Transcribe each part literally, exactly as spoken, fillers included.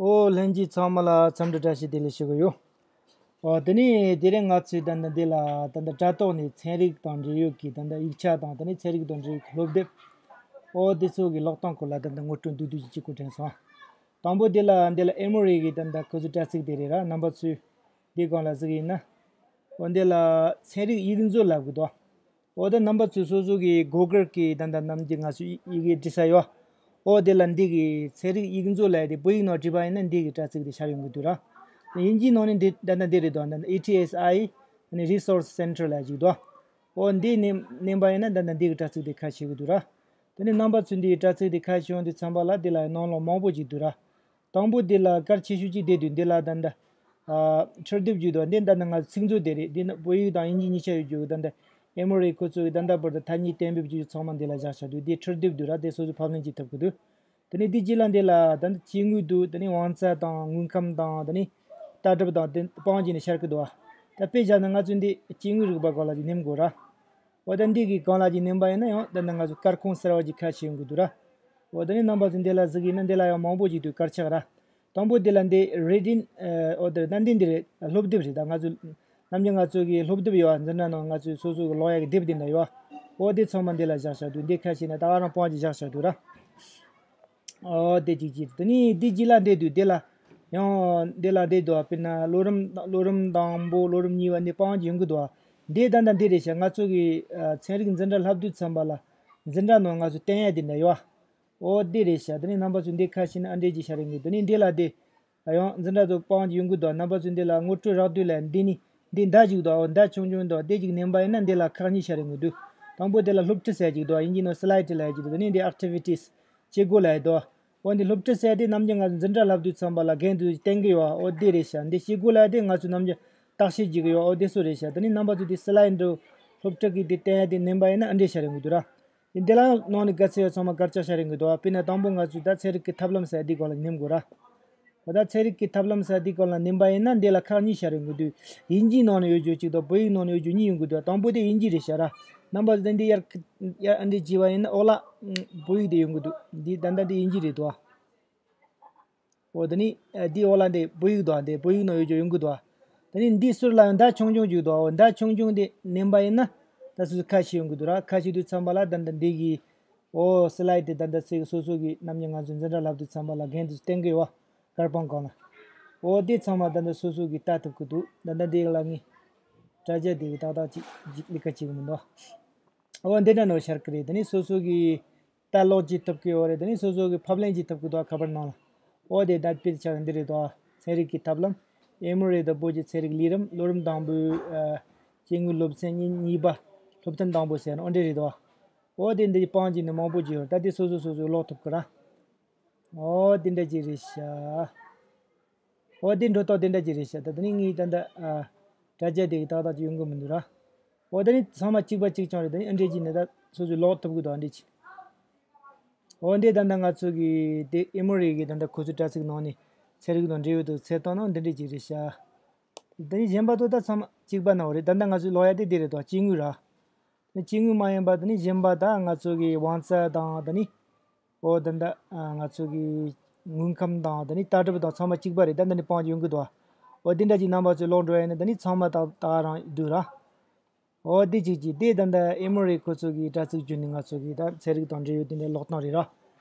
ཨོ་ལྷན་རྒྱས་ཚང་མ་ལ་འཚམས་འདྲི་བཀྲ་ཤིས་བདེ་ལེགས་ཞུ་གི་ཡོད། ཨོ་དེ་ནས་དེ་རིང་ང་ཚོས་ད་ལྟ་འདི་ལ་ད་ལྟ་དྲ་ཐོག་ནས་ཚན་རིག་དང་འབྲེལ་ཡོད་ཀྱི་ད་ལྟ་ཡིག་ཆ་དང་དེ་ནས་ཚན་རིག་དང་འབྲེལ་ཡོད་ཀྱི་སློབ་དེབ། ཨོ་དེ་ཚོ་གི་ཀློག་སྟངས་སྐོར་ལ་ད་ལྟ་ངོ་སྤྲོད་མདོར་བསྡུས་ཅིག་བྱེད་དགོས་དྲན་སོང་། དང་པོ་དེ་ལ་འདི་ལ་ཨེ་མོ་རི་གི་ད་ལྟ་ཁོ་ཚོའི་དྲ་ཚིགས་དེ་རེད་ར། རྣམ་པ་ཚོས་འདི་སྒང་ལ་གཟིགས་ཡིན་ན། ཨོ་འདི་ལ་ཚན་རིག་ཡིག་མཛོད་ལབ་གི་འདུག་ཨོ་ད་རྣམ་པ་ཚོས་སོ་སོ་གི་གུ་གལ་གི་ད་ལྟ་ནམ་རྒྱུན་ང་ཚོས་ཡི་གེ་འབྲི་ས་ཡོད། ཨོ་དེ་ལ་འདི་གི་ཚན་རིག་ཡིག་མཛོད་ལབ་དེ་བོད་ཡིག་ནང་བྲིས་པ་ཡིན་ན་འདི་གི་དྲ་ཚིགས་དེ་ཤར་ཡོང་གི་འདུག་ར། དབྱིན་ཇིའི་ནང་ནས་འདི་ད་ལྟ་འདི་རེད་འདུག་ད་ལྟ་ཨེ་ཊི་ཨེས་ཨའི་ནི་Resource Center ལབ་ཅིག་འདུག་ཨོ་འདི་ནས་མནན་པ་ཡིན་ན་ད་ལྟ་འདི་གི་དྲ་ཚིགས་དེ་ཁ་ཕྱེ་གི་འདུག་ར། དེ་ནས་རྣམ་པ་ཚོས་འདི་གི་དྲ་ཚིགས་དེ་ཁ་ཕྱེ་ཡོང་དུས་ཙམ་པ་ལ་འདི་ལ་ནང་ལོགས་མང་པོ་ཅིག་འདུག་ར། དང་པོ་འདི་ལ་གལ་ཆེ་ཤོས་གཅིག་དེ་འདུག་འདི་ལ་ད་ལྟ་ཨ་འཕྲུལ་དེབ་བརྒྱུད་དོ། འདི་ད་ལྟ་ང་ཚོ་ཚིག་མཛོད་དེ་རེད། འདི་ན་བོད་ཡིག་དང་དབྱིན་ཇི་གཉིས་ཆ་ཡོད་རྒྱུ་ད་ལྟ་ཨེ་མོ་རི་ཁོ་ཚོ་གི་ད་ལྟ་བར་དུ་ཐ་སྙད་གཏན་འབེབས་བྱས་ཚང་མ་འདི་ལ་བཞག་བཞག་འདུག་འདི་འཕྲུལ་དེབ་འདུག་ར། དེ་སོ་སོ་ཕབ་ལེན་བྱེད་ཐུབ་ཀྱི་འདུག་དེ་ནས་འདི་རྗེས་ལ་འདི་ལ་ད་ལྟ་སྐྱེ་དངོས་འདུག་དེ་ནས་དབང་རྩ་དང་དངོས་ཁམས་དང་དེ་ནས་ལྟ་གྲུབ་དང་དེ་སྤང་བྱས་ནས་ཤར་གྱི་འདུག་བ། ད་དཔེ་བཞག་ན་ང་ཚོ་འདི་སྐྱེ་དངོས་རིག་པ་སྒང་ལ་ཅིག་ནེམ་དགོས་ར། འོ་ད་འདི་གི་སྒང་ལ་ཅིག་ནེམ་པ་ཡིན་ན་ཡང་ད་ལྟ་ང་ཚོ་སྐར་ཁུང་ཟེར་བ་ཅིག་ཁ་ཕྱེ་ཡོང་གི་འདུག་ར། འོ་ད་ནི་རྣམ་པ་ཚོ་འདི་ལ་གཟིགས་ཡིན་ན་འདི་ལ་ཡང་མང་པོ་ཅིག་འདུག་དཀར་ཆག་ར། དང་པོ་འདི་ལ་འདི་Reading ཨོ་ད་ད་འདི་འདི་རེད། སློབ་དེབ་རེད། ད་ང་ཚོ་ནམ་རྒྱུན་ང་ཚོ་གི་སློབ་དེབ་ཡོད་བ། འཛིན་གྲྭ་ནང་ང་ཚོའི་སོ་སོ་གི་ཀློག་ཡག་གི་དེབ་འདི་འདྲ་ཡོད་བ། འོ་དེ་ཚང་མ་འདི་ལ་བཞག་བཞག་འདུག་འདི་ཁ་ཕྱེ་ན་ད་ག་རང་སྤང་ཅིག་བཞག་བཞག་འདུག་ར། ཨོ་དེ་གཅིག་གཅིག་དེ་ནི་འདི་གཅིག་ལ་འདི་འདུག་འདི་ལ་ཡང་འདི་ལ་འདི་འདུག་དཔེར་ན་ལོ་རིམ་ལོ་རིམ་དང་པོ་ལོ་རིམ་གཉིས་པ་འདི་སྤང་ཅིག་ཡོང་གི་འདུག་འདི་ད་ལྟ་འདི་རེད་ཤག་ང་ཚོ་གི་ཚན་རིག་འཛིན་གྲྭ་ལྷག་དུས་ཚན་པ་ལ་འཛིན་གྲྭ་ནང་ང་ཚོ་བསྟན་ཡ་འདི་འདྲ་ཡོད། ཨོ་དེ་རེད་ཤག་དེ་ནི་རྣམ་པ་ཚོ་འདི་ཁ་ཕྱེ་ན་ཨ་འདྲས་ཅིག་ཤར་ཡོང་གི་འདུག་ནི་འདི་ལ་དེ་ཡང་འཛིན་གྲྭ་ཚོ་སྤང་ཅིག་ཡོང་གི་འདུག་རྣམ་པ་ཚོ་འདི་ལ་ངོ་སྤྲོད་རག་དུས་ལ་འདི་ནི་འདི་འདྲ་ཅིག་འདུག་འོ་འདྲ་ཆུང་ཆུང་འདུག་དེ་ཅིག་ནེམ་པ་ཡིན་ན་འདི་ལ་ཁག་གཉིས་ཤར་ཡོང་གི་འདུག་དང་པོ་དེ་ལ་སློབ་ཁྲིད་ཟེར་ཅིག་འདུག་དབྱིན་ཇིའི་ནང་Slide ལབ་ཅིག་འདུག་དེ་ནི་འདི་Activities བྱེད་སྒོ་ལབ་ཡ་འདུག་འོ་འདི་སློབ་ཁྲིད་ཟེར་དེ་ནམ་རྒྱུན་ང་ཚོ་འཛིན་གྲྭ་ལྷག་དུས་ཚན་པ་ལ་རྒན་དུ་བསྟན་གི་ཡོད། འོ་དེ་རེད་ཤག་འདི་བྱེད་སྒོ་ལབ་ཡ་དེ་ང་ཚོ་ནམ་རྒྱུན་བརྟག་དཔྱད་བྱེད་གི་ཡོད། འོ་དེ་སུ་རེད་ཤག་དེ་ནི་རྣམ་པ་ཚོ་དེ་Slide འདུག་སློབ་ཁྲིད་ཀྱི་དེ་བསྟན་ཡ་དེ་ནེམ་པ་ཡིན་ན་ཨ་འདྲས་ཤར་ཡོང་གི་འདུག་ར། འདི་ལ་ནང་ནས་ག་ཚད་ཡོད་ཚང་མ་དཀར་ཆག་ཤར་ཡོང་གི་འདུག་དཔེར་ན་དང་པོ་ང་ཚོས་ད་ཚན་རིག་གི་ཐབས་ལམ་ཟེར་འདི་སྒང་ལ་ནེམ་དགོས་ར། འོ་ད་ཚན་རིག་གི་ཐབས་ལམ་ཟེར་འདི་སྒང་ལ་ནེམ་པ་ཡིན་ན་འདི་ལ་ཁག་གཉིས་ཤར་ཡོང་གི་འདུག་དབྱིན་ཇིའི་ནང་ནས་ཡོད་རྒྱུ་གཅིག་དང་བོད་ཡིག་ནང་ནས་ཡོད་རྒྱུ་གཉིས་ཡོང་གི་འདུག་དང་པོ་དེ་དབྱིན་ཇི་རེད་ཤག་ར། རྣམ་པ་ཚོ་འདི་ཡར་ཡར་ཨ་འདྲས་བྱས་པ་ཡིན་ན་འོག་ལ་བོད་ཡིག་དེ་ཡོང་གི་འདུག་འདི་ད་ལྟ་འདི་དབྱིན་ཇི་རེད་འདུག་འོ་ད་ནི་ཨ་འདི་འོག་ལ་འདི་བོད་ཡིག་འདུག་འདི་བོད་ཡིག་ནང་ཡོད་རྒྱུ་ཡོང་གི་འདུག་ད་ནི་འདི་ཟུར་ལ་ཡང་མདའ་ཆུང་ཆུང་ཅིག་འདུག་འོ་མདའ་ཆུང་ཆུང་འདི་ནེམ་པ་ཡིན་ན་ད་སོ་སོ་ཁ་ཕྱེ་ཡོང་གི་འདུག་ར། ཁ་ཕྱེ་དུས་ཙམ་པ་ལ་ད་ལྟ་འདི་གི་འོ་Slide དེ་ད་ལྟ་ཚིག་སོ་སོ་གི་ནམ་རྒྱུན་ང་ཚོ་འཛིན་གྲྭ་ལྷག་དུས་ཚན་པ་ལ་རྒན་དུ་བསྟན་གི་ཡོད་བ། དཀར་པང་སྒང་ལ། འོ་དེ་ཚང་མ་ད་ལྟ་སོ་སོ་གི་ལྟ་ཐུབ་གི་འདུག་ད་ལྟ་འདི་ལ་ངས་དྲ་རྒྱ་དེ་གི་ཏག་ཏག་ཅིག་ཅིག་ལས་ཀ་བྱེད་གི་མི་འདུག་འོ་འདི་འདྲ་ནོ་ཤར་གི་རེད། ད་ནི་སོ་སོ་གི་ལྟ་ཀློག་བྱེད་ཐུབ་ཀྱི་ཡོད་རེད། དེ་ནས་སོ་སོ་གི་ཕབ་ལེན་བྱེད་ཐུབ་ཀྱི་འདུག་ཁ་པར་ནང་ལ། འོ་དེ་ད་དཔེར་ཆ་འདི་རེད་དོ། ཚན་རིག་གི་ཐབས་ལམ། ཨེ་མོ་རི་དང་བོད་ཀྱི་ཚན་རིག་ལས་རིམ་ལོ་རིམ་དང་པོའི་ཨ་སྐྱེ་དངོས་སློབ་ཚན་གཉིས་གཉིས་པ་སློབ་ཐུན་དང་པོ་ཟེར་ན་འོ་འདྲ་རེད་དོ། འོ་དེ་འདི་སྤང་བྱས་ནས་མང་པོ་ཅིག་ཡོད་རེད། ད་དེ་སོ་སོ་སོ་སོས་ཀློག་ཐུབ་ཀྱི་ར། འོ་དེ་འདྲ་ཅིག་རེད་ཤག་འོ་དེ་འགྲོ་སྟངས་དེ་འདྲ་ཅིག་རེད་ཤག་ད་དེ་ནས་ངས་ད་ལྟ་ཨ་དྲ་རྒྱ་དེ་གི་ཏག་ཏག་ཅིག་ཡོང་གི་མི་འདུག་ར། འོ་དེ་ནི་ཚང་མ་གཅིག་པ་གཅིག་རྐྱང་རེད། དེ་ནི་ཨ་འདྲས་ཅིག་ནས་ད་སོ་སོས་ཀློག་ཐུབ་ཀྱི་འདུག་ཨ་འདྲས་ཅིག་འོ་འདི་ད་ལྟ་ང་ཚོ་གི་དེ་ཨེ་མོ་རི་གི་ད་ལྟ་ཁོ་ཚོའི་དྲ་ཚིགས་ནང་ནས་ཚན་རིག་དང་འབྲེལ་ཡོད་དུ་འཚོལ་སྟངས་ནང་འདི་འདྲས་ཅིག་རེད་ཤག་དེ་ནི་གཞན་པ་ཚོ་ད་ཚང་མ་གཅིག་པ་ནང་རེད། ད་ལྟ་ང་ཚོས་ཀློག་ཡ་དེ་འདི་རེད་དོ། སྐྱེ་དངོས་ར། སྐྱེ་དངོས་མ་ཡིན་པ་དེ་ནི་གཞན་པ་ད་ང་ཚོ་གི་དབང་རྩ་དང་དེ་ནི། འོ་དེ་འདྲ་ང་ཚོ་གི་དངོས་ཁམས་དང་དེ་ནི་ལྟ་གྲུབ་དང་ཚང་མ་གཅིག་པ་རེད། ད་འདི་ནི་སྤང་ཡོང་གི་འདུག་འོ་དེ་འདྲ་ཅིག་རྣམ་པ་ཚོས་ཀློག་འགྲོ་ཡ་ནི་དེ་ནི་ཚང་མ་ད་ད་རང་འདུག་ར། འོ་དེ་གཅིག་གཅིག་དེ་ད་ལྟ་ཨེ་མོ་རི་ཁོ་ཚོ་གི་དྲ་ཚིགས་བརྒྱུད་ནས་ང་ཚོ་གི་ད་ཚན་རིག་དང་འབྲེལ་ཡོད་དེ་འདྲའི་ཀློག་སྟངས་རེད་ར།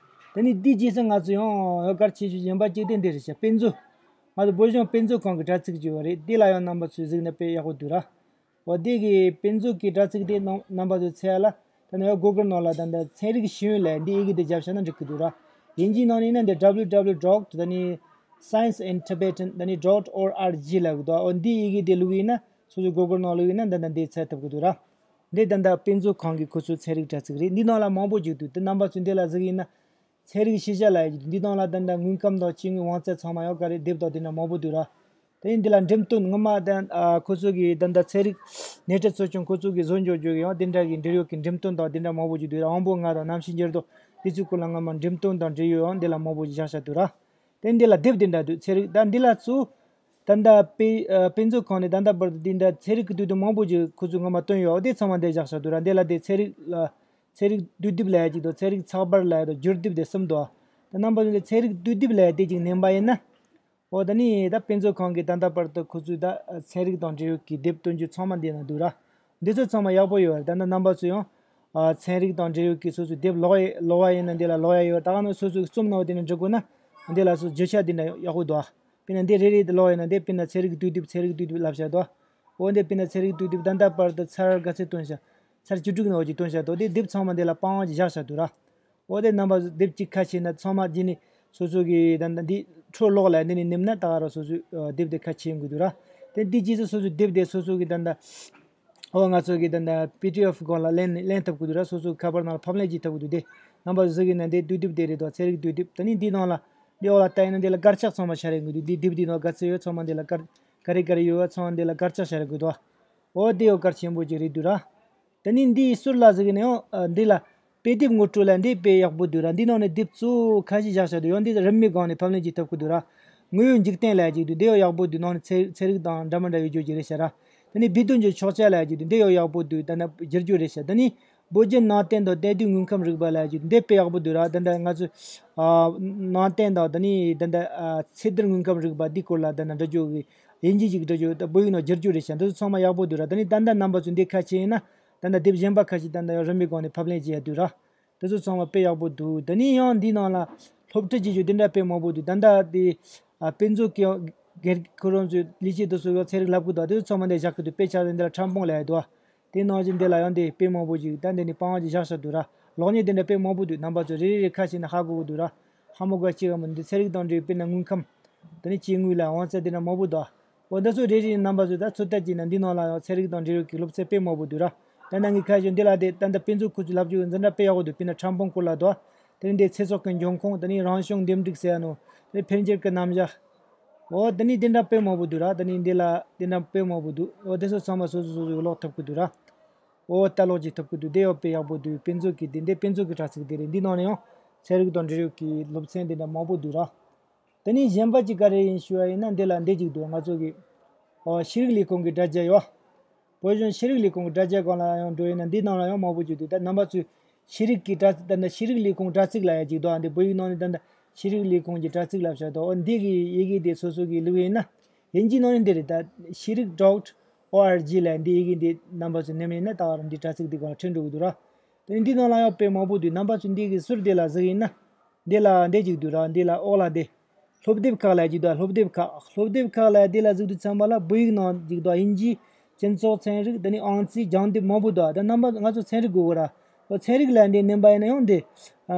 དེ་ནི་དེའི་རྗེས་སུ་ང་ཚོ་ཡང་གལ་ཆེ་ཤོས་གཞན་པ་གཅིག་དེ་འདི་རེད་ཤག་དཔེ་མཛོད། ང་ཚོ་བོད་གཞུང་དཔེ་མཛོད་ཁང་གི་དྲ་ཚིགས་བརྒྱུད་པ་རེད། དེ་ལ་ཡང་རྣམ་པ་ཚོས་གཟིགས་ན་དཔེ་ཡག་པོ་འདུག་ར། འོ་དེ་གི་དཔེ་མཛོད་ཀྱི་དྲ་ཚིགས་དེ་རྣམ་རྣམ་པ་ཚོས་འཚོལ་ཡ་ལ་ད་ནི་གུ་གལ་ནང་ལ་ད་ལྟ་ཚན་རིག་ཤེས་ཡོན་ལབ་འདི་ཡི་གེ་དེ་རྒྱབ་བཞག་ན་འགྲིག་གི་འདུག་ར། དབྱིན་ཇིའི་ནང་ནས་ཡིན་ན་འདི་W W W dot ད་ནི་science in Tibetan ད་ནི་dot O R G ལབ་གི་འདུག་འོ་འདི་ཡི་གེ་དེ་བླུགས་ཡིན་ན་སོ་སོ་གུ་གལ་ནང་བླུགས་ཡིན་ན་ད་ལྟ་འདི་འཚོལ་ཐུབ་གི་འདུག་ར། འདི་ད་ལྟ་དཔེ་མཛོད་ཁང་གི་ཁོ་ཚོའི་ཚན་རིག་དྲ་ཚིགས་རེད། འདི་ནང་ལ་མང་པོ་ཅིག་འདུག་དེ་རྣམ་པ་ཚོས་འདི་ལ་གཟིགས་ཡིན་ན། ཚན་རིག་ཤེས་བྱ་ལབ་ཡ་ཅིག་འདི་ནང་ལ་ད་ལྟ་དངོས་ཁམས་དང་སྐྱེ་དངོས་དབང་རྩ་ཚང་མ་ཡང་ག་རེ་དེབ་དང་དེ་འདྲ་མང་པོ་འདུག་ར། དེ་ཡིན་འདི་ལ་འགྲེམས་སྟོན་སྔོན་མ་ད་ཨ་ཁོ་ཚོ་གི་ད་ལྟ་ཚན་རིག་སྣེ་ཁྲིད་ཚོགས་ཆུང་ཁོ་ཚོ་གི་བཟོ་འཇོག་རྒྱུ་གི་ཡང་དེ་འདྲ་གི་འབྲེལ་ཡོད་ཀྱི་འགྲེམས་སྟོན་དང་དེ་འདྲ་མང་པོ་ཅིག་འདུག་ར། དབང་པོ་ལྔ་དང་རྣམ་ཤེས་འགྱུར་ལྡོག་དེ་ཚོའི་སྐོར་ལ་སྔོན་མ་འགྲེམས་སྟོན་དང་འབྲེལ་ཡོད་ཡང་འདི་ལ་མང་པོ་ཅིག་བཞག་བཞག་འདུག་ར། དེ་འདི་ལ་དེབ་དེ་འདྲ་འདུག་ཚན་རིག་ད་འདི་ལ་གཙོ་ད་ལྟ་དཔེ་ཨ་དཔེ་མཛོད་ཁང་ནས་ད་ལྟ་བར་དུ་འདི་འདྲ་ཚན་རིག་གི་དུས་དུ་མང་པོ་ཅིག་ཁོ་ཚོས་སྔོན་མ་བཏོན་ཡོད། དེ་ཚང་མ་འདི་བཞག་བཞག་འདུག་ར། འདི་ལ་དེ་ཚན་རིག་ལ་ཚན་རིག་བསྡུས་དེབ་ལབ་ཡ་ཅིག་དང་ཚན་རིག་ཚགས་པར་ལབ་ཡ་དང་བསྒྱུར་དེབ་དེ་གསུམ་འདུག་ད་རྣམ་པ་ཚོ་ཚན་རིག་བསྡུས་དེབ་ལབ་ཡ་དེ་ཅིག་ནེམ་པ་ཡིན་ན་ འོ་ད་ནི་ད་དཔེ་མཛོད་ཁང་གི་ད་ལྟ་བར་དུ་ཁོ་ཚོས་ད་ཚན་རིག་དང་འབྲེལ་ཡོད་ཀྱི་དེབ་སྟོན་རྒྱུ་ཚང་མ་འདི་ན་འདུག་ར། འདི་ཚོ་ཚང་མ་ཡག་པོ་ཡོད་རེད། ད་ནི་རྣམ་པ་ཚོས་ཡང་ཨ་ཚན་རིག་དང་འབྲེལ་ཡོད་ཀྱི་སོ་སོའི་དེབ་ཀློག་ཡ་ཀློག་པ་ཡིན་ན་འདི་ལ་ཀློག་ཡ་ཡོད། ད་ག་ནང་སོ་སོའི་རྩོམ་ནང་དེ་ནས་འབྲི་དགོས་ན་འདི་ལ་སོ་བརྗོད་བྱ་འདི་འདྲ་ཡག་པོ་འདུག་ཨ། དཔེར་ན་འདི་རེ་རེ་དེ་ཀློག་ཡིན་ན་འདི་དཔེར་ན་ཚན་རིག་དུས་དེབ་ཚན་རིག་དུས་དེབ་ལབ་བྱ་འདུག་ཨ། འོ་འདི་དཔེར་ན་ཚན་རིག་དུས་དེབ་ད་ལྟ་བར་དུ་ཚར་ག་ཚོད་བཏོན་བྱ། ཚར་བཅུ་དྲུག་ནང་བཞིན་བཏོན་བྱ་འདུག་དེ་དེབ་ཚང་མ་འདི་ལ་པང་བ་ཅིག་བཞག་བྱ་འདུག་ར། འོ་དེ་རྣམ་པ་ཚོ་དེབ་གཅིག་ཁ་ཕྱེ་ན་ཚང་མ་རྗེས་ནས་སོ་སོ་གི་ད་ལྟ་འདི་འཕྲོ་ཀློག་ལ་འདི་ནས་ནེམ་ན་ད་ག་རང་སོ་སོའི་ཨ་དེབ་དེ་ཁ་ཕྱེ་ཡོང་གི་འདུག་ར། དེ་འདི་རྗེས་སུ་སོ་སོའི་དེབ་དེ་སོ་སོ་གི་ད་ལྟ་འོ་ང་ཚོ་གི་ད་ལྟ་པི་ཌི་ཨེཕ་སྒང་ལ་ལེན་ལེན་ཐུབ་ཀྱི་འདུག་ར། སོ་སོའི་ཁ་པར་ནང་ལ་ཕབ་ལེན་བྱེད་ཐུབ་ཀྱི་འདུག་དེ་རྣམ་པ་ཚོ་གཟིགས་ཡིན་ན་འདི་དུས་དེབ་དེ་རེད་དོ། ཚན་རིག་དུས་དེབ། ད་ནི་འདི་ནང་ལ་འདི་འོག་ལ་ལྟ་ཡིན་ན་འདི་ལ་དཀར་ཆག་ཚང་མ་ཤར་ཡོང་གི་འདུག་འདི་དེབ་འདི་ནང་ག་ཚོད་ཡོད་ཚང་མ་འདི་ལ་དཀར་ག་རེ་ག་རེ་ཡོད་ཚང་མ་འདི་ལ་དཀར་ཆག་ཤར་ཡོང་གི་འདུག་འོ་དེ་ཡང་གལ་ཆེན་པོ་ཅིག་རེད་འདུག་ར། ད་ནི་འདིའི་ཟུར་ལ་གཟིགས་ན་ཡང་ཨ་འདི་ལ་དཔེ་དེབ་ངོ་སྤྲོད་ལ་འདི་དཔེ་ཡག་པོ་འདུག་ར། འདི་ནང་ནས་དེབ་གཙོ་བོ་ཁ་ཤས་བཞག་བཞག་འདུག་ཡང་འདི་རིན་མེད་སྒང་ནས་ཕབ་ལེན་བྱེད་ཐུབ་ཀྱི་འདུག་ར། དངོས་ཡོད་འཇིག་རྟེན་ལབ་ཡ་ཅིག་འདུག་འདི་ཡང་ཡག་པོ་འདུག་ནང་ནས་ཚན་ཚན་རིག་དང་འདྲ་མི་འདྲ་ཡོད་རྒྱུ་ཅིག་རེད་ཤག་ར། ད་ནི་བེ་དུང་གི་ཕྱོགས་ཆ་ལབ་ཡ་ཅིག་འདུག་འདི་ཡང་ཡག་པོ་འདུག་ད་ནི་བསྒྱུར་རྒྱུ་རེད་ཤག་ད་ནི་བོད་བརྒྱུད་ནང་བསྟན་དང་དད་ལྡན་དངོས་ཁམས་རིག་པ་ལབ་ཡ་ཅིག་འདུག་འདི་དཔེ་ཡག་པོ་འདུག་ར། ད་ནི་ང་ཚོ་ཨ་ནང་བསྟན་དང་ད་ནི་ད་ནི་ཨ་ཚེ་འདིར་དངོས་ཁམས་རིག་པ་འདི་སྐོར་ལ་ད་ནི་འདྲ་བརྗོད་ཀྱི་དབྱིན་ཇི་ཞིག་འདྲ་བརྗོད་ད་བོད་ཡིག་ནང་བསྒྱུར་རྒྱུ་རེད་ཤག་འདི་ཚོ་ཚང་མ་ཡག་པོ་འདུག་ར། ད་ནི་ད་ལྟ་རྣམ་པ་ཚོ་འདི་ཁ་ཕྱེ་ཡིན་ན་ད་ལྟ་དེབ་གཞན་པ་ཁ་ཤས་ད་ལྟ་ཡང་རིན་མེད་སྒང་ནས་ཕབ་ལེན་བྱེད་ཡ་འདུག་ར། དེ་ཚོ་ཚང་མ་དཔེ་ཡག་པོ་འདུག་ད་ནི་ཡང་འདི་ནང་ལ་སློབ་ཁྲིད་བྱེད་རྒྱུ་དེ་འདྲ་དཔེ་མང་པོ་འདུག་ད་ལྟ་དེ་ཨ་དཔེ་མཛོད་ཀྱི་སྒེར་ཁོ་རང་ཚོའི་ལས་བྱེད་དེ་ཚོ་ཡང་ཚན་རིག་ལབ་གི་འདུག་དེ་ཚོ་ཚང་མ་འདི་བཞག་གི་འདུག་དཔེ་ཆ་འདི་ལ་ཕྲ་ཕུང་ལབ་ཡ་འདུག་དེ་ནང་བཞིན་འདི་ལ་ཡང་འདི་དཔེ་མང་པོ་ཞིག་ད་འདི་ནི་པང་ཅིག་བཞག་བཞག་འདུག་ར། གློག་བརྙན་དེ་འདྲ་དཔེ་མང་པོ་འདུག་རྣམ་པ་ཚོ་རེ་རེ་རེ་ཁ་ཕྱེ་ན་ཧ་གོ་གི་འདུག་ར། ཧ་མ་གོ་ཅི་ག་མི་འདུག་ཚན་རིག་དང་འབྲེལ་བའི་དཔེར་ན་དངོས་ཁམས། དེ་ནས་སྐྱེ་དངོས་ལ་དབང་རྩ་དེ་འདྲ་མང་པོ་འདུག་འོ་འདི་ཚོ་རེ་རེ་རྣམ་པ་ཚོས་ད་ཚོད་ལྟ་བྱས་ན་འདི་ནང་ལ་ཡང་ཚན་རིག་དང་འབྲེལ་ཡོད་ཀྱི་སློབ་ཚན་དཔེ་མང་པོ་འདུག་ར། ད་ནང་གི་ཁ་ཤས་འདི་ལ་དེ་ད་ལྟ་དཔེ་མཛོད་ཁོ་ཚོས་ལབ་རྒྱུ་འཛིན་གྲྭ་དཔེ་ཡག་པོ་འདུག་དཔེར་ན་ཕྲ་ཕུང་སྐོར་ལ་འདུག་དེ་ནས་འདི་ཚེ་སྲོག་གི་འབྱུང་ཁུངས། དེ་ནས་རང་བྱུང་འདེམས་སྒྲུག་ཟེར་ཡ་ནོ། དེ་ནས་འཕེལ་འགྱུར་གྱི་རྣམ་གཞག་འོ་དེ་ནས་དེ་འདྲ་དཔེ་མང་པོ་འདུག་ར། དེ་ནས་འདི་ལ་དེ་འདྲ་དཔེ་མང་པོ་འདུག་འོ་དེ་ཚོ་ཚང་མ་སོ་སོ་སོ་སོས་ཀློག་ཐུབ་ཀྱི་འདུག་ར། འོ་ལྟ་ཀློག་བྱེད་ཐུབ་ཀྱི་འདུག་དེ་ཡང་དཔེ་ཡག་པོ་འདུག་དཔེ་མཛོད་ཀྱི་དེ་འདི་དཔེ་མཛོད་ཀྱི་དྲ་ཚིགས་དེ་རེད། འདི་ནང་ནས་ཡང་ཚན་རིག་དང་འབྲེལ་ཡོད་ཀྱི་སློབ་ཚན་དེ་འདྲ་མང་པོ་འདུག་ར། དེ་ནས་གཞན་པ་ཅིག་ག་རེ་ཡིན་ཞུ་བ་ཡིན་ན་འདི་ལ་འདི་ཅིག་འདུག་ང་ཚོ་གི་ཨོ་ཤེས་རིག་ལས་ཁུངས་ཀྱི་དྲ་རྒྱ་ཡོད། བོད་གཞུང་ཤེས་རིག་ལས་ཁུངས་ཀྱི་དྲ་རྒྱ་སྒང་ལ་ཡང་འགྲོ་ཡིན་ན་འདི་ནང་ལ་ཡང་མང་པོ་ཅིག་འདུག་ད་རྣམ་པ་ཚོས་ཤེས་རིག་གི་དྲ་ད་ནི་ཤེས་རིག་ལས་ཁུངས་དྲ་ཚིགས་ལབ་ཡ་ཅིག་འདུག་ཨ་འདི་བོད་ཡིག་ནང་ནས་ད་ནི་ཤེས་རིག་ལས་ཁུངས་ཀྱི་དྲ་ཚིགས་ལབ་བྱ་འདུག་འོ་འདི་གི་ཡི་གེ་འདི་སོ་སོ་གིས་བླུགས་ཡིན་ན་དབྱིན་ཇིའི་ནང་ནས་འདི་རེད། ད་ཤེས་རིག་dot org ལབ་འདི་ཡི་གེ་འདི་རྣམ་པ་ཚོས་ནེམ་ཡིན་ན་ད་ག་རང་འདི་དྲ་ཚིགས་འདི་སྒང་ལ་འཕྲད་འགྲོ་གི་འདུག་ར། དེ་འདི་ནང་ལ་ཡང་དཔེ་མང་པོ་འདུག་རྣམ་པ་ཚོས་འདི་གི་ཟུར་འདི་ལ་གཟིགས་ཡིན་ན། འདི་ལ་འདི་ཅིག་འདུག་ར། འདི་ལ་འོག་ལ་འདི། སློབ་དེབ་ཁག་ལབ་ཀྱི་འདུག་སློབ་དེབ་ཁག་སློབ་དེབ་ཁག་ལབ་འདི་ལ་གཟིགས་དུས་ཙམ་པ་ལ་བོད་ཡིག་ནང་ཅིག་འདུག་དབྱིན་ཇི། སྤྱི་ཚོགས་ཚན་རིག་དེ་ནས་ཨང་རྩིས་སྦྱང་དེབ་མང་པོ་འདུག་ད་རྣམ་པ་ང་ཚོ་ཚན་རིག་དགོས་གོ་ར། འོ་ཚན་རིག་ལབ་འདི་ནེམ་པ་ཡིན་ན་ཡང་འདི། ཨ་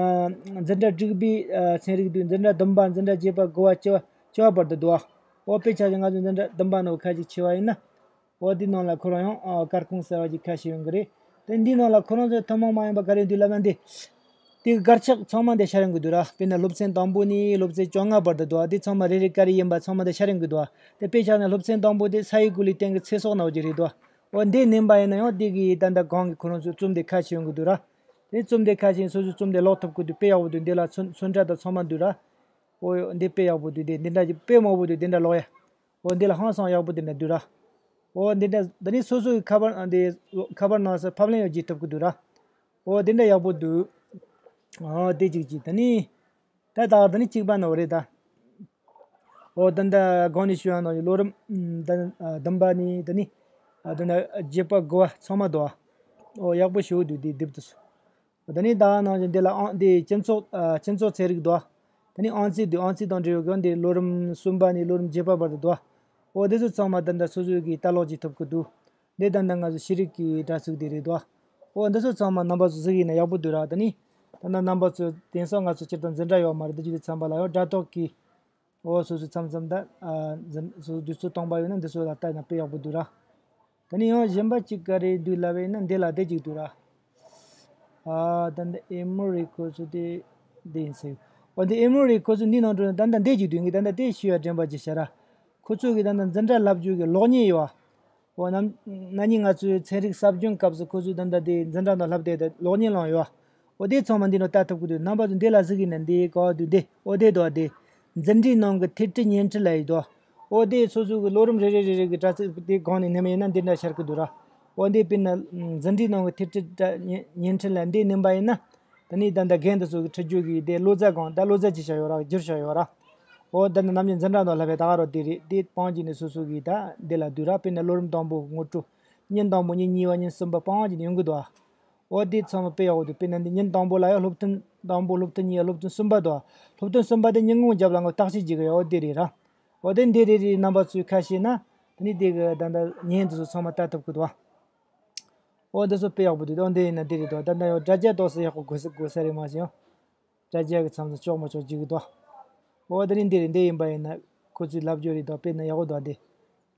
འཛིན་གྲྭ་དྲུག་པའི་ཨ་ཚན་རིག་འདུག་འཛིན་གྲྭ་བདུན་པ། འཛིན་གྲྭ་བརྒྱད་པ། དགུ་པ། བཅུ་པ། བཅུ་པ་བར་དུ་འདུག་འོ་དཔེ་ཆ་ཞིག་ང་ཚོ་འཛིན་གྲྭ་བདུན་པ་ནང་ཁ་ཅིག་ཕྱེ་བ་ཡིན་ན། འོ་འདི་ནང་ལ་ཁོ་རང་ཡང་ཨ་སྐར་ཁུང་གསར་བ་ཅིག་ཁ་ཕྱེ་ཡོང་གི་རེད། དེ་འདི་ནང་ལ་ཁོ་རང་ཚོའི་ཐུན་མོང་མ་ཡིན་པ་ག་རེ་འདུག་ལབ་ན་འདི། དེ་གི་དཀར་ཆག་ཚང་མ་འདི་ཤར་ཡོང་གི་འདུག་ར། དཔེར་ན་སློབ་ཚན་དང་པོ་ནས་སློབ་ཚན་བཅོ་ལྔ་བར་དུ་འདུག་ཨ། དེ་ཚང་མ་རེ་རེ་ག་རེ་ཡིན་པ་ཚང་མ་འདི་ཤར་ཡོང་གི་འདུག་ཨ། དེ་དཔེ་བཞག་ན་སློབ་ཚན་དང་པོ་དེ་ས་ཡི་གོ་ལའི་སྟེང་གི་ཚེ་སྲོག་ནང་བཞིན་རེད་འདུག་ཨ། འོ་འདི་ནེམ་པ་ཡིན་ན་ཡང་དེ་གི་ད་ལྟ་གོང་གི་ཁོ་རང་ཚོའི་རྩོམ་འདི་ཁ་ཕྱེ་ཡོང་གི་འདུག་ར། དེ་རྩོམ་འདི་ཁ་ཕྱེ་སོ་སོའི་རྩོམ་འདི་ཀློག་ཐུབ་ཀྱི་འདུག་དཔེ་ཡག་པོ་འདུག་འདི་ལ་ཚོན་ཚོན་ཁྲ་དང་ཚང་མ་འདུག་ར། འོ་འདི་དཔེ་ཡག་པོ་འདུག་དེ་འདི་འདྲ་ཅིག་དཔེ་མང་པོ་འདུག་དེ་འདྲ་ཀློག་ཡ། འོ་འདི་ལ་ཧང་སང་ཡག་པོ་དེ་འདྲ་འདུག་ར། འོ་འདི་འདྲ་ད་ནི་སོ་སོའི་ཁ་པར་འདི་ཁ་པར་ནང་སར་ཕབ་ལེན་ཡང་བྱེད་ཐུབ་ཀྱི་འདུག་ར། འོ་འདི་འདྲ་ཡག་པོ་འདུག་འོ་དེ་གཅིག་གཅིག་ད་ནི་ད་ད་ད་ནི་གཅིག་པ་ནོ་རེད་ད། འོ་ད་ད་གོང་ནས་ཞུ་ཡ་ནང་བཞིན་ལོ་རིམ་ད་བདུན་པ་ནས་ད་ནི་ད་ད་བརྒྱད་པ་དགུ་པ་ཚང་མ་འདུག་འོ་ཡག་པོ་ཞེ་པོ་འདུག་དེ་དེབ་དེ་ཚོ། ད་ནི་ད་ནང་བཞིན་འདི་ལ་ཨང་འདི་སྤྱི་ཚོགས་ཨ་སྤྱི་ཚོགས་ཚན་རིག་འདུག་ད་ནི་ཨང་རྩིས་འདུག་ཨང་རྩིས་དང་འབྲེལ་ཡོད་ཀྱང་འདི་ལོ་རིམ་གསུམ་པ་ནས་ལོ་རིམ་བརྒྱད་པ་བར་དུ་འདུག་འོ་འདི་ཚོ་ཚང་མ་ད་ལྟ་སོ་སོས་ཀྱིས་ལྟ་ཀློག་བྱེད་ཐུབ་ཀྱི་འདུག་འདི་ད་ལྟ་ང་ཚོ་ཤེས་རིག་གི་དྲ་ཚིགས་འདི་རེད་འདུག་འོ་འདི་ཚོ་ཚང་མ་རྣམ་པ་ཚོ་གཟིགས་ཡིན་ན་ཡག་པོ་འདུག་ར། ད་ནི་ད་ལྟ་རྣམ་པ་ཚོ་དེང་སང་ང་ཚོ་སྤྱིར་བཏང་འཛིན་གྲྭ་ཡོད་མ་རེད། འདི་བརྒྱུད་དེ་ཚན་པ་ལ་ཡང་དྲ་ཐོག་གི་འོ་སོ་སོའི་མཚམས་མཚམས་ད་ཨ་འཛིན་སོ་སོའི་དུས་ཚོད་སྟོང་པ་ཡོད་ན་འདི་ཚོ་ལ་ལྟ་ན་དཔེ་ཡག་པོ་འདུག་ར། ད་ནི་ཡང་གཞན་པ་གཅིག་ག་རེ་འདུག་ལབ་པ་ཡིན་ན་འདི་ལ་བསྡད་ཅིག་འདུག་ར། ཨ་ད་འདི་ཨེ་མོ་རི་ཁོ་ཚོ་དེ་འདི་ཡིན་ཟེར། འོ་འདི་ཨེ་མོ་རི་ཁོ་ཚོ་འདི་ནང་འགྲོ་ན་ད་ལྟ་བསྡད་ཅིག་འདུག་ངས་ད་ལྟ་དེ་ཞུ་ཡ་དྲན་པ་ཅིག་བྱ་ར། ཁོ་ཚོ་གི་ད་ལྟ་འཛིན་གྲྭ་བསླབ་རྒྱུ་གི་གློག་བརྙན་ཡོད་བ། འོ་ན་ན་ནིང་ང་ཚོའི་ཚན་རིག་ཟབ་སྦྱོང་སྐབས་སུ་ཁོ་ཚོས་ད་ལྟ་དེ་འཛིན་གྲྭ་ནང་བསླབ་བསྡད་དེ་གློག་བརྙན་བླངས་ཡོད་བ། འོ་དེ་ཚང་མ་འདི་ནང་ལྟ་ཐུབ་ཀྱི་འདུག་རྣམ་པ་ཚོ་འདི་ལ་གཟིགས་ཡིན་ན་འདི་གོ་འདུག་འདི་འོ་དེ་འདུག་དེ། འཛིན་གྲྭའི་ནང་གི་ཐད་ཁྲིད་བརྙན་འཕྲིན་ལབ་ཡོད་དོ། འོ་དེ་སོ་སོ་གི་ལོ་རིམ་རེ་རེ་རེ་རེ་གི་དྲ་ཚིགས་དེ་སྒང་ནས་ནེམ་ཡིན་ན་འདི་འདྲ་ཤར་གི་འདུག་ར། འོ་འདི་དཔེར་ན་འཛིན་གྲྭའི་ནང་གི་ཐད་ཁྲིད་བརྙན་འཕྲིན་ལབ་འདི་ནེམ་པ་ཡིན་ན། ད་ནི་ད་ལྟ་རྒན་དེ་ཚོ་གི་ཁྲིད་རྒྱུ་གི་དེ་ལོ་ཙཱ་སྒང་ད་ལོ་ཙཱ་ཅིག་བྱས་ཡོད་ར། བསྒྱུར་བྱས་ཡོད་ར། ཨོ་ད་ནི་ནམ་རྒྱུན་འཛིན་གྲྭ་ནང་ལྷབ་པའི་ད་ག་རོ་དེ་རེད། དེ་སྤང་གྱི་ནི་སོ་སོ་གི་ད་འདི་ལ་དུས་ར་དཔེར་ན་ལོ་རིམ་དང་པོ་ངོ་སྤྲོད། ཉིན་དང་པོ་ཉིན་གཉིས་པ་ཉིན་གསུམ་པ་སྤང་གྱི་ནི་ཡོང་གི་འདུག་ཨ། ཨོ་དེ་ཚང་མ་དཔེ་ཡག་པོ་འདུག་དཔེར་ན་འདི་ཉིན་དང་པོ་ལ་ཡང་སློབ་ཐུན་དང་པོ་སློབ་ཐུན་གཉིས་ཡ་སློབ་ཐུན་གསུམ་པ་འདུག་ཨ། སློབ་ཐུན་གསུམ་པ་དེ་ཉིན་གུང་རྒྱབ་ལ་ངོ་བརྟག་དཔྱད་བྱེད་གི་ཡོད། ཨོ་དེ་རེད་ར། ཨོ་དེ་འདི་རེད་རེད། རྣམ་པ་ཚོས་ཁ་ཤས་ན་དེ་ནི་དེ་གི་ད་ད་ཉན་དུ་སོ་ཚང་མ་ལྟ་ཐུབ་གི་འདུག་ཨ། ཨོ་འདི་ཚོ་དཔེ་ཡག་པོ་འདུག་ཨོ་འདི་ཡིན་ན་འདི་རེད་དོ། ད་ལྟ་ཡང་དྲ་རྒྱ་ཏོག་ཙམ་ཡག་པོ་དགོས་ས་དགོས་ས་རེད་མ་གཞི་ཡང་། དྲ་རྒྱ་གི་མཚམས་སུ་ལྕོགས་མ་ལྕོགས་བརྗེ་གི་འདུག་ཨོ་དེ་ནི་འདི་རེད། འདི་ཡིན་པ་ཡིན་ན་ཁོ་ཚོས་ལབ་རྒྱུ་རེད་དོ། དཔེར་ན་ཡག་པོ་འདུག་འདི།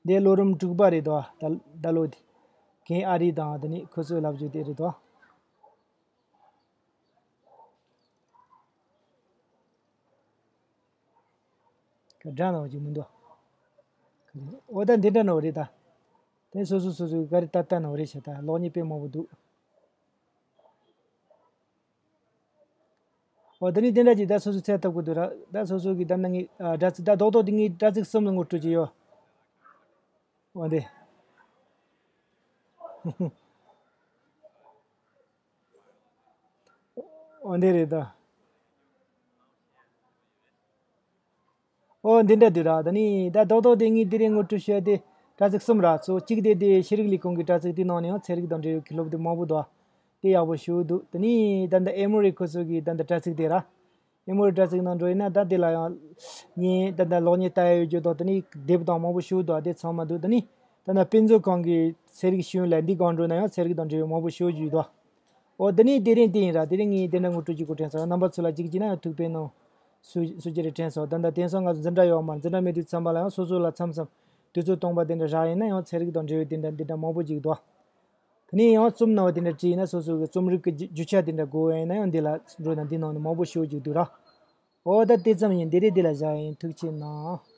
འདི་ལོ་རིམ་དྲུག་པ་རེད་དོ། ད་ད་ལོ་འདི། གན་ཨ་རི་དང་དེ་ནི་ཁོ་ཚོས་ལབ་རྒྱུ་དེ་རེད་དོ། ག་འདྲ་ནོ་ཅིག་མི་འདུག་ཨོ་ད་འདི་འདྲ་ནོ་རེད་ད། དེ་སོ་སོ་སོ་སོའི་ག་རེ་ལྟ་ལྟ་ནོ་རེད་ཤག་ད་གློག་བརྙན་དཔེ་མང་པོ་འདུག་ཨོ་དེ་ནི་དེ་འདྲ་ཅིག་ད་སོ་སོ་ཚད་ཐུབ་ཀྱི་འདུག་ར། ད་སོ་སོ་གི་ད་ནང་གི་ཨ་དྲ་ཚིགས་ད་རྡོག་རྡོག་དེ་ངའི་དྲ་ཚིགས་གསུམ་ལ་ངོ་སྤྲོད་ཀྱི་ཡོད། ཨོ་འདི། ཨོ་འདི་རེད་ད། ཨོ་འདི་འདྲ་འདུག་ར། ད་ནི་ད་རྡོག་རྡོག་དེ་ངས་དེ་རིང་ངོ་སྤྲོད་བྱས་ཏེ་དྲ་ཚིགས་གསུམ་ར། ཚོ་གཅིག་དེ་དེ་ཤེས་རིག་ལས་ཁུངས་ཀྱི་དྲ་ཚིགས་དེ་ནང་ནས་ཡང་ཚན་རིག་དང་འབྲེལ་བའི་གི་སློབ་དེབ་མང་པོ་འདུག་དེ་ཡག་པོ་ཞེ་པོ་འདུག་དེ་ནི་ད་ལྟ་ཨེ་མོ་རི་ཁོ་ཚོ་གི་ད་ལྟ་དྲ་ཚིགས་དེ་ར། ཨེ་མོ་རི་དྲ་ཚིགས་ནང་འགྲོ་ཡིན་ན་ད་དེ་ལ་ཡང་ཉིན་ད་ལྟ་གློག་བརྙན་ལྟ་ཡ་ཡོད་རྒྱུ་དང་དེ་ནི་དེབ་དང་མང་པོ་ཞེ་པོ་འདུག་དེ་ཚང་མ་འདུག་དེ་ནི་ད་ལྟ་དཔེ་མཛོད་ཁང་གི་ཚན་རིག་ཤེས་ཡོན་ལ་འདི་སྒང་འགྲོ་ན་ཡང་ཚན་རིག་དང་འབྲེལ་བའི་མང་པོ་ཞེ་པོ་ཅིག་འདུག་ཨོ་དེ་ནི་དེ་རིང་དེ་ཡིན་ར། དེ་རིང་ངས་དེ་འདྲ་ངོ་སྤྲོད་ཅིག་གོ་དྲན་སོང་། རྣམ་པ་ཚོ་ལ་གཅིག་བྱས་ན་ཡང་ཐུགས་ཕན་གནང་། སུ་སུ་ཅི་རེད་དྲན་སོང་། ད་ལྟ་དེང་སང་ང་ཚོ་འཛིན་གྲྭ་ཡོད་མ་རེད། འཛིན་གྲྭ་མེད་དུས་ཙམ་པ་ལ་ཡང་སོ་སོ་ལ་མཚམས་མཚམས་དུས་ཚོད་སྟོང་པ་དེ་འདྲ་རག་ཡིན་ན་ཡང་ཚན་རིག་དང་འབྲེལ་བའི་དེ་འདྲ་དེ་འདྲ་མང་པོ་ཅིག་འདུག་དེ་ནས་ཡང་རྩོམ་ནང་བ་དེ་འདྲ་བྲིས་ན་སོ་སོ་གི་རྩོམ་རིག་གི་རྒྱུ་རྒྱུ་ཆ་དེ་འདྲ་དགོས་ཡིན་ན་ཡང་འདི་ལ་འགྲོ་ན་འདི་ནང་ནས་མང་པོ་ཤོད་རྒྱུ་འདུག་ར། འོ་ད་དེ་ཙམ་ཡིན། དེ་རིང་འདི་ལ་བཞག་ཡིན། ཐུགས་ཆེ་གནང་།